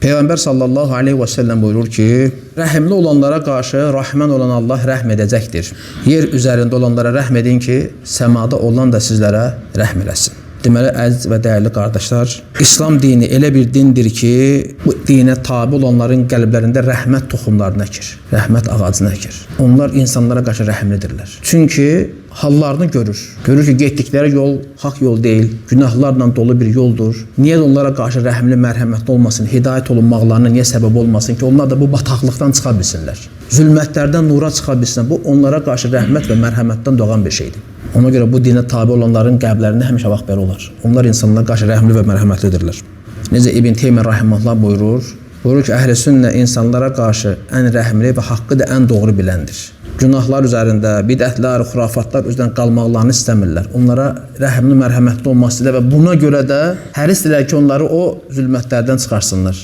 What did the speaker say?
Peyğəmbər sallallahu aleyhi və səlləm buyurur ki, rəhimli olanlara qarşı rəhmən olan Allah rəhm edəcəkdir. Yer üzərində olanlara rəhm edin ki, səmada olan da sizlərə rəhm eləsin. Deməli, əziz və dəyərli qardaşlar, İslam dini elə bir dindir ki, bu dinə tabi olanların qəlblərində rəhmət toxumlarını əkir, rəhmət ağacını əkir. Onlar insanlara qarşı rəhimlidirlər. Çünki hallarını görür. Görür ki, getdikləri yol haqq yol deyil, günahlarla dolu bir yoldur. Niyə də onlara qarşı rəhimli, mərhəmətli olmasın, hidayət olunmaqlarına niyə səbəb olmasın ki, onlar da bu bataqlıqdan çıxa bilsinlər. Zülmətlərdən nura çıxa bilsinlər. Bu onlara qarşı rəhmət və mərhəmətdən doğan bir şeydir. Ona görə bu dinə tabi olanların qəlblərində həmişə vaxt belə olar. Onlar insanlara qarşı rəhimli və mərhəmətlidirlər. Necə İbn Teymiyyə rahimehullah buyurur, buyurur ki, əhl-i sünnə insanlara qarşı ən rəhimli və haqqı da ən doğru biləndir. Günahlar üzərində, bidətlər, xurafatlar üzərində qalmaqlarını istəmirlər. Onlara rəhimli, mərhəmətli olmaq istəyirlər və buna görə də hərisdirlər ki, onları o zülmətlərdən çıxarsınlar.